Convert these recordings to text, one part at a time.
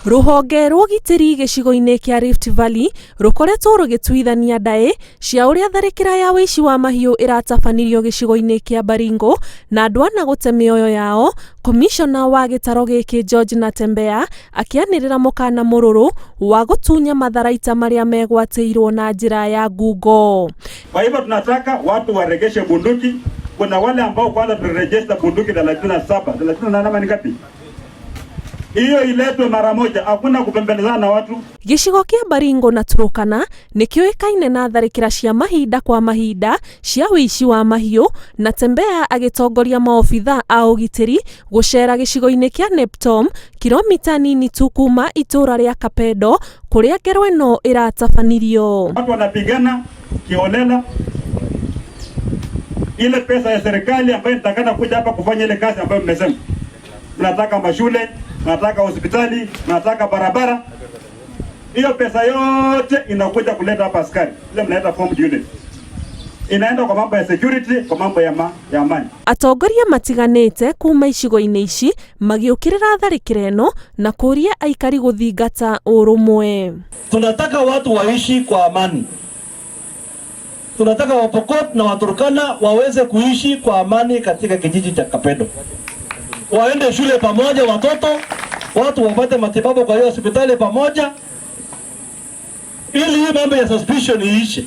Rũhonge rwa ũgitĩri gĩcigo-inĩ kĩa Rift Valley rũkoretwo rũgĩtuithania ndaĩ cia ũrĩa tharĩkĩra ya ũici wa mahiũ ĩratabanirio gĩcigo-inĩ kĩa Baringo na andũ ana gũte mĩoyo yao. Komishona wa gĩtaro gĩkĩ George Natembeya akĩanĩrĩra mũkana mũrũrũ wa gũtunya matharaita marĩa megwatĩirwo na njĩra ya ngungo. Kwa hivyo tunataka watu waregeshe bunduki. Kuna wale ambao kwanza tulirejesta bunduki 37, 38 ama ni ngapi? Hiyo iletwe mara moja, hakuna kupembelezana na watu. Gĩcigo kĩa Baringo na Turkana nĩ kĩũĩkaine na tharĩkĩra cia mahinda kwa mahinda cia ũici wa mahiũ. Natembeya agĩtongoria maobitha a ũgitĩri gũcera gĩcigo-inĩ kĩa Neptom, kilomita nini tu kuma itũra rĩa Kapedo kũrĩa ngero ĩno ĩratabanirio. Watu wanapigana kiholela. Ile pesa ya serikali ambayo inatakana kuja hapa kufanya ile kazi ambayo mmesema, mnataka mashule, mnataka hospitali, mnataka barabara, hiyo pesa yote inakuja kuleta hapa askari, ile mnaita formed unit, inaenda kwa mambo ya security, kwa mambo ya amani. Atongoria matiganĩte kuma icigo-inĩ ici magĩũkĩrĩra tharĩkĩra ĩno na kũria aikari gũthingata ũrũmwe. Tunataka watu waishi kwa amani. Tunataka Wapokot na Waturkana waweze kuishi kwa amani katika kijiji cha Kapedo, waende shule pamoja watoto, watu wapate matibabu kwa hiyo hospitali pamoja, ili hii mambo ya suspicion iishe.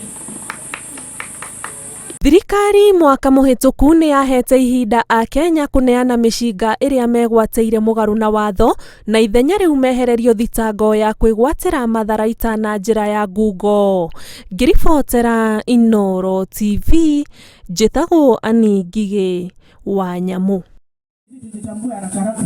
Thirikari mwaka mũhĩtũku nĩ yahete ihinda Akenya kũneana mĩcinga ĩrĩa megwatĩire mũgarũ na watho na ithenya rĩu mehererio thitango ya kwĩgwatĩra matharaita na njĩra ya ngungo. Ngĩribotera Inooro TV, njĩtagwo Annie Ngigĩ wa Nyamũ. Tujitambue haraka haraka.